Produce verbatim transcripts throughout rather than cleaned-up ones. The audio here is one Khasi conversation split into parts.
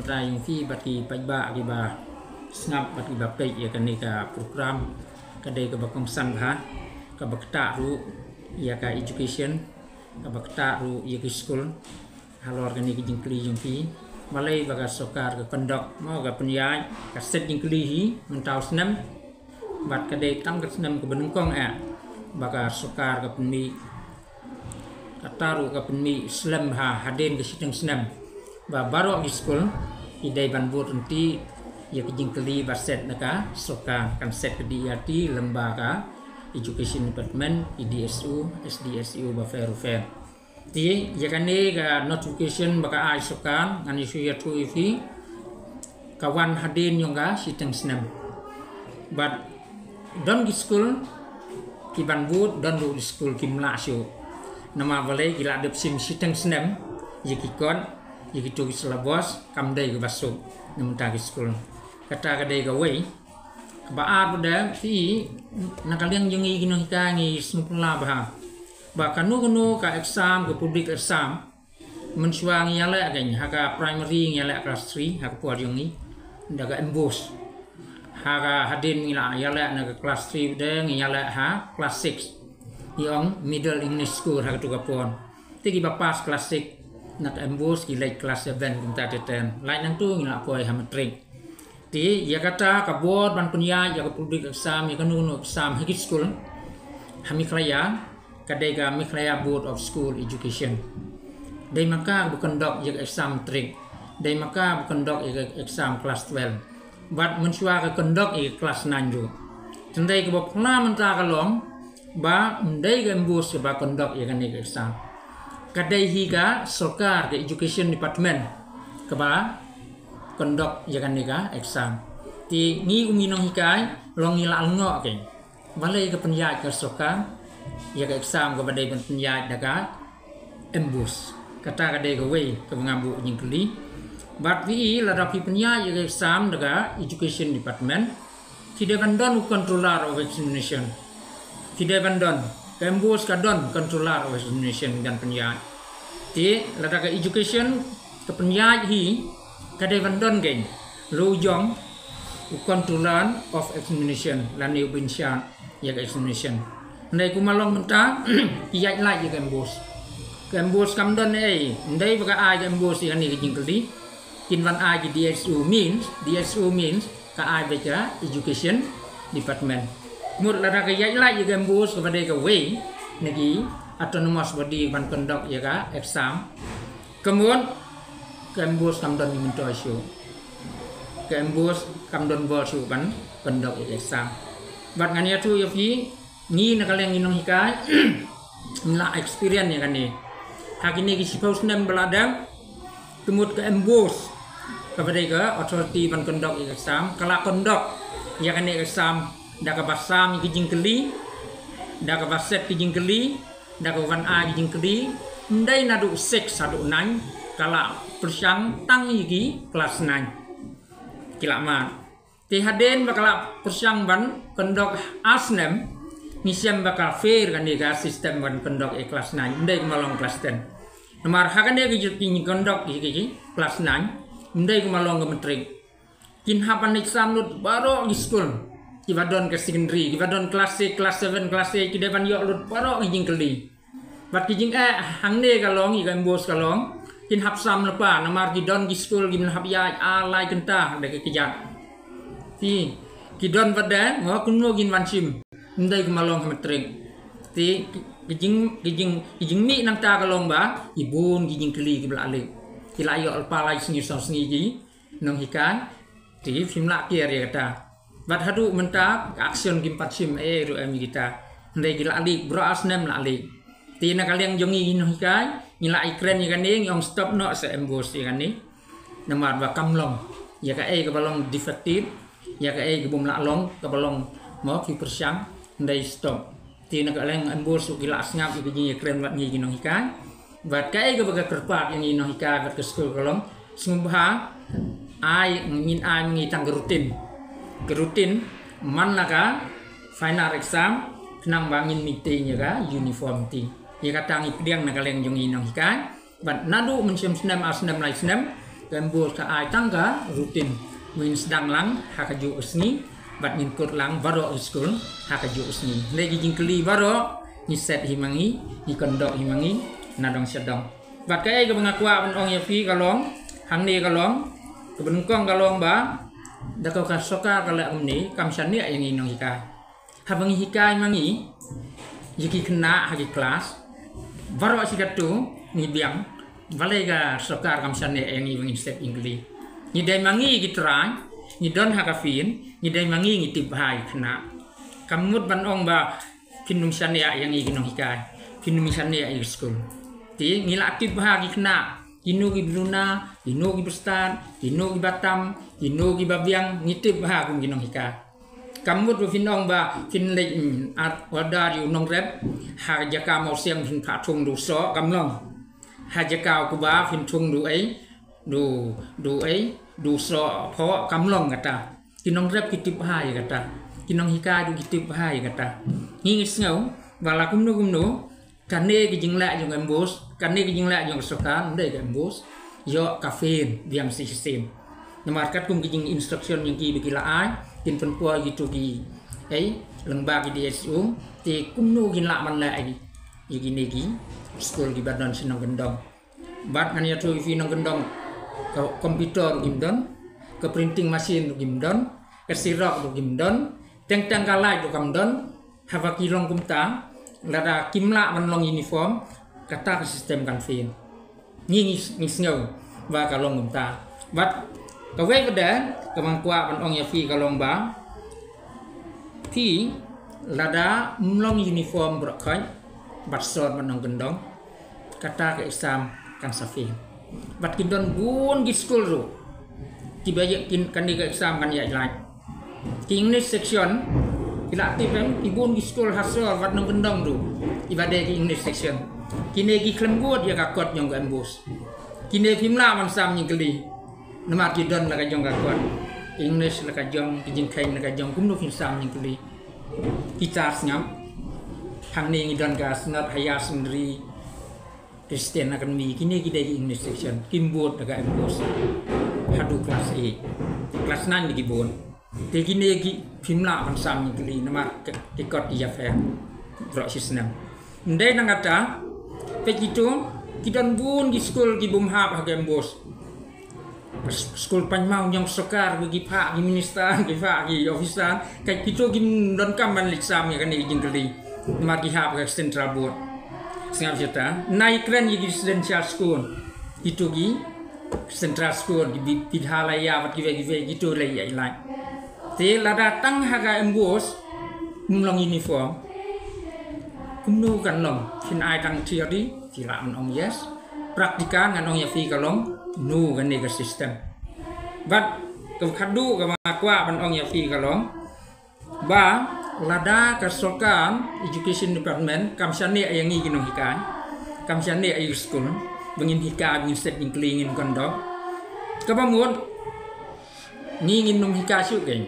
Trai ïong phi bad ki paidbah kiba sngap bad kiba peit ïa kane ka program, ka dei kaba kongsan bha, kaba ktah ruh ïa ka education, kaba ktah ruh ïa ki skul. Halor kane ka jingkylli ïong phi, balei ba ka sorkar ka conduct, mo, ka pynïaid, ka set jingkylli hi mynta u snem, bad ka dei tang ka snem kaba nyngkong eh ba ka sorkar ka pynmih, kata ruh ka pynmih slem bha hadien ka shiteng snem, ba baroh ki skul ki dei ban bud ryntih ïa ka jingkylli ba set na ka sorkar, kan set ka D E R T lyngba ka Education Department, ki D S U, S D S U ba pher ba pher. Te ïa kane ka notification ba ka ai sorkar, ngan ïa shu ïathuh ïa phi, ka wan hadien ïong ka shiteng snem. Bad don ki skul ki ban bud, don ruh ki skul kim lah shuh. Namar balei? Ki la dep shim shiteng snem ïa ki kot, ïa kito ki syllabus kam dei kaba suk na mynta ki skul. Kata ka dei kawei. Kaba ar pat de, phi, na ka liang jong ngi ki nonghikai, ngi sngewphylla bha ba kano kano ka exam, ka public exam, mynshuwa ngi ïaleh keiñ ha ka primary, ngi ïaleh class three ha ka por jong ngi da ka MBOSE. Ha ka hadien ngi la ïaleh na ka class three pat de, ngi ïaleh ha class six, ïa ong Middle English School ha kato ka por. Te kiba pass class six na ka MBOSE ki leit class seven kumta te ten, lait nangto ngi la poi ha matric. Te ïa kata ka bor ban pynïaid ïa ka public exam, ïa kano kano exam ha ki skul ha Meghalaya, ka dei ka Meghalaya Board of School Education. Dei ma ka ba conduct ïa ka exam matric, dei ma ka ba conduct ïa ka exam class twelve, bad mynshuwa ka conduct ïa ka class nine ruh. Te dei kaba phylla mynta ka long ba ym dei ka MBOSE kaba conduct ïa kane ka exam. Ka dei hi ka sorkar, ka Education Department, kaba conduct ïa kane ka exam. Te ngi kum ki nonghikai, long ngi la lyngngoh keiñ, balei ka pynïaid ka sorkar ïa ka exam kaba dei ban pynïaid da ka MBOSE? Kata ka dei kawei kaba nga buh jingkylli. Bad phi i, lada phi pynïaid ïa ka exam da ka Education Department, ki dei ban don u controller of examination. Ki dei ban don, ka MBOSE ka don controller of examination ban pynïaid. Te lada ka education ka pynïaid hi, ka dei ban don keiñ ruh jong u controller of examination lane u ba in charge ïa ka examination. Hynrei kumba long mynta, ki ïaid lait ïa ka MBOSE. Ka MBOSE kam don ei, ym dei ba ka ai ka MBOSE ïa kane ka jingkylli. Kin wan ai ki DSO, means, DSO means ka ai beit ka Education Department. Mut lada ka ïaid lait ïa ka MBOSE kaba dei kawei na ki autonomous body ban conduct ïa ka exam, ka mut ka MBOSE kam don myntoi shuh. Ka MBOSE kam don bor shuh ban conduct ïa ka exam. Bad ngan ïathuh ïa phi, ngi na ka liang ngi nonghikai, ngi la experience ïa kane. Ha kine ki shiphew snem ba la dep, te mut ka MBOSE kaba dei ka authority ban conduct ïa ka exam, ka la conduct ïa kane ka exam da kaba sam ïa ki jingkylli, da kaba set ki jingkylli, da kaba wan ai ki jingkylli. Ym dei naduh six haduh nine, ka la pyrshang tang ïa ki class nine. Ki la mad. Te hadien ba ka la pyrshang ban conduct ar snem, ngi shem ba ka fail kane ka system ban conduct ïa class nine. Ym dei kumba long class ten. Namar ha kane ka jingconduct ïa ki class nine, ym dei kumba long ka matric. Kin hap ban exam lut baroh ki skul kiba don ka secondary, kiba don class six, class seven, class eight, ki dei ban ïoh lut baroh ki jingkylli. Bad ki jingeh hangne ka long, ïa ka MBOSE ka long, kin hap sam lypa, namar ki don ki skul kiban hap ïaid ar lai kynta da ka kjat. Te ki don pat de, mo, kumno kin wan shim? Ym dei kumba long ha matric. Te ki jing, ki jing, ki jingmih nangta ka long ba i bun ki jingkylli kiba la leit, ki la ïoh lypa lai sngi saw sngi ki nonghikai. Te phim lah kiar ïa kata. Bad haduh mynta ka action kim pat shim ei ruh em ïa kita. Hynrei ki la leit, baroh ar snem la leit. Te na ka liang jong ngi ki nonghikai, ngi la ïakren ïa kane, ngi ong stop noh sa MBOSE ïa kane. Namar ba kam long ïa kaei kaba long defective, ïa kaei kaba ym lah long, kaba long, mo, phi pyrshang, hynrei stop. Te na ka liang MBOSE ruh ki la sngap ïa ka jingïakren bad ngi ki nonghikai. Bad kaei kaba ka kyrpad ïa ngi nonghikai bad ka skul ka long, sngewbha ai, ngin ai ma ngi tang ka routine. Ka routine man la ka final exam, khnang ba ngin maintain ïa ka uniformity. Ïa kata ngi pdiang na ka liang jong ngi nonghikai. Bad naduh mynshem snem, ar snem, lai snem, Ka MBOSE ka ai tang ka routine. Ngin sdang lang ha kajuh ka sngi bad ngin kut lang baroh ki skul ha kajuh ka sngi. Hynrei ki jingkylli baroh ngi set hi ma ngi, ngi kyndok hi ma ngi na dong sha dong. Bad kaei kaba nga kwah ban ong ïa phi ka long, hangne ka long, kaba nyngkong ka long ba da ka, ka sorkar ka leh kumne, kam shaniah ïa ngi nonghikai. Haba ngi hikai ma ngi ïa ki khynnah ha ki klas, baroh shi katto ngi biang. Balei ka sorkar kam shaniah ïa ngi ba ngin set jingkylli? Ngi dei ma ngi ki trai, ngi don ha ka field, ngi dei ma ngi ngi tip bha ïa ki khynnah. Kam mut ban ong ba phin ym shaniah ïa ngi ki nonghikai, phin ym shaniah ïa ki skul. Te ngi la tip bha ki khynnah, kino kiba duna, kino kiba stad, kino kiba tam, kino kiba biang, ngi tip bha kum ki nonghikai. Kam mut ba phin ong ba phin leit, mm, ar-, order ïa u nongrep, ha jaka mawsiang phin phah thung da u soh, kam long. Ha jaka u kba phin thung da u ei, da u, da u ei, da u soh phoh, kam long kata. Ki nongrep ki tip bha ïa kata. Ki nonghikai ruh ki tip bha ïa kata. Ngi ngi sngew ba la kumno kumno, kane ka jingleh jong ka MBOSE, kane ka jingleh jong ka sorkar, ym dei ka MBOSE, ïoh ka field biang shisien. Namar katkum ki jing instruction jong ki ba ki la ai, kin pynpoi kito ki, ei, lyngba ki DSO, te kumno kin lah ban leh ïa kine ki skul kiba don sha nongkyndong. Bad ngan ïathuh ïa phi nongkyndong, ka computer ruh kim don, ka printing machine ruh kim don, ka xerox ruh kim don, teng teng ka light ruh kam don. Haba ki long kumta, lada kim lah ban long uniform, kata ka system kan fail. Ngi ngi, ngi sngew ba ka long kumta. Bad kawei pat de kaba nga kwah ban ong ïa phi ka long ba phi lada ym long uniform baroh khoit bad sor bad nongkyndong, kata ka exam kan sa fail. Bad ki don bun ki skul ruh kiba ïa kin, kane ka exam kan ïaid lait. Ki English section, ki la tip em, ki bun ki skul ha sor bad nongkyndong ruh, iba dei ki English section. Kine ki khlem bud ïa ka kot jong ka MBOSE. Kine phim lah ban sam jingkylli. Namar ki don la ka jong ka kot. English la ka jong, ki jingkheiñ la ka jong, kumno phim sam jingkylli? Ki tar sngap. Hangne ngi don ka Synod Higher Secondary Christian Academy, kine ki dei ki English section, kim bud da ka MBOSE. Haduh class eight. Class nine ki bud. Te kine ki phim lah ban sam jingkylli namar ki, ki kot ki ïapher baroh shi snem. Ym dei tang kata, peit kito, ki don bun ki skul ki bym hap ha ka MBOSE. Skul paidbah jong sorkar, ki phah ki minister, ki phah ki officer, ka kito kim donkam ban leit sam ïa kane ka jingkylli. Namar ki hap ka central board. Sngap shata. Nai kren ïa ki residential school. Kito ki central school, ki bi-, Bidhalaya bad kiwei kiwei, kito lei ïa ilai. Te lada tang ha ka MBOSE ym long uniform, kumno kan long? Phin ai tang theory, phi lah ban ong yes. Practical ngan ong ïa phi ka long, no, kane ka system. Bad ka khadduh kaba nga kwah ban ong ïa phi ka long ba lada ka sorkar, Education Department, kam shaniah ïa ngi ki nonghikai, kam shaniah ïa ki skul ba ngin hikai, ba ngin set jingkylli, ngin kyndok, kaba mut ngi ngin ym hikai shuh kein.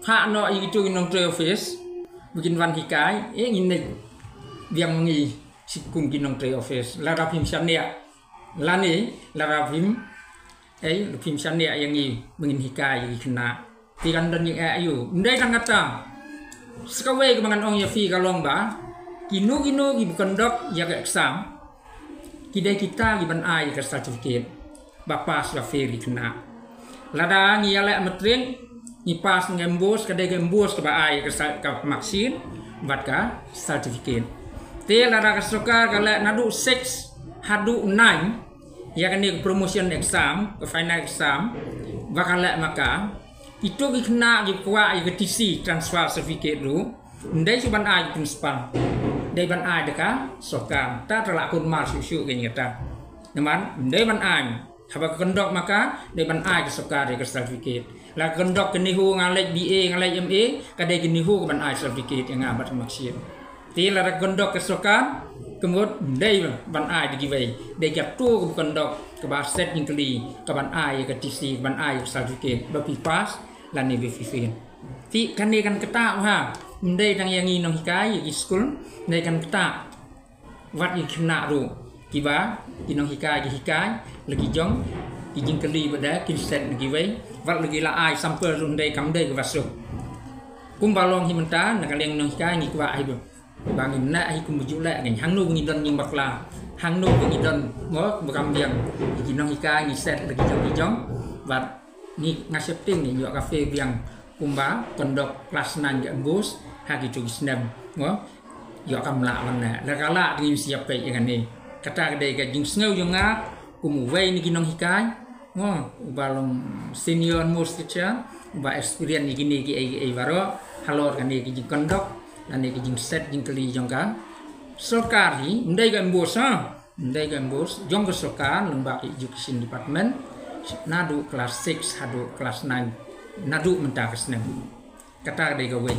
Phah noh ïa kito ki nongtrei office ba kin wan hikai, eh, ngin leit biang ma ngi shi kum ki nongtrei office. Lada phim shaniah, lane lada phim, eh, phim shaniah ïa ngi ba ngin hikai ïa ki khynnah, te kan don jingeh aïu? Ym dei tang kata. Sa kawei kaba ngan ong ïa phi ka long ba kino kino kiba kyndok ïa ka exam, ki dei kita kiban ai ïa ka certificate ba pass ba fail ki khynnah. Lada ngi ïaleh matric, ngi pass na ka MBOSE, ka dei ka MBOSE kaba ai ka sa-, ka marksheet bad ka certificate. Te lada ka sorkar ka leh naduh six haduh nine ïa kane ka promotion exam, ka final exam, ba ka leh ma ka, kito ki khynnah ki kwah ïa ka TC, transfer certificate ruh, ym dei shuh ban ai principal, dei ban ai da ka sorkar. Ta, ta la kulmar shuh shuh kein kata. Namar ym dei ban ai. Haba ka kyndok ma ka, dei ban ai ka sorkar ïa ka certificate. La ka kyndok ka NEHU, nga leit BA, nga leit MA, ka dei ka NEHU kaban ai certificate ïa nga bad ka marksheet. Te lada ka kyndok ka sorkar, ka mut ym dei ban ai da kiwei. Dei kato kaba kyndok, kaba set jingkylli, kaban ai ïa ka TC, kaban ai ïa ka certificate ba phi pass lane ba phi fail. Te kane kan ktah bha. Ym dei tang ïa ngi nonghikai, ïa ki skul, ym dei, kan ktah wat ïa ki khynnah ruh, kiba ki nonghikai ki hikai la ki jong, ki jingkylli ba da kin set na kiwei, wat la ki la ai sample ruh hynrei kam dei kaba suk. Kumba long hi mynta na ka liang nonghikai ngi kwah hi ba ba ngin neh hi kumba ju leh, ngin hangno ba ngi don jing bakla, hangno ba ngi don mo ba kam biang. Ki nonghikai ngi set la ki jong ki jong, wat ngi nga shepting ngi ïoh ka fe biang kumba kondok klas nine ka embus ha ki tu ki snem mo. Ïoh kam lah wan neh la ka lah ngin siap pei ïa kane. Kata ka dei ka jingsngew jong nga kum uwei na ki nonghikai. Mo, uba long senior most teacher, uba experience ïa kine ki ei ei baroh halor kane ki jingkondok lane ki jingset jingkylli jong ka sorkar hi, ym dei ka embus ha, ym dei ka embus, jong ka sorkar lyngba ka education department, naduh class six haduh class nine, naduh mynta ka snem. Kata ka dei kawei.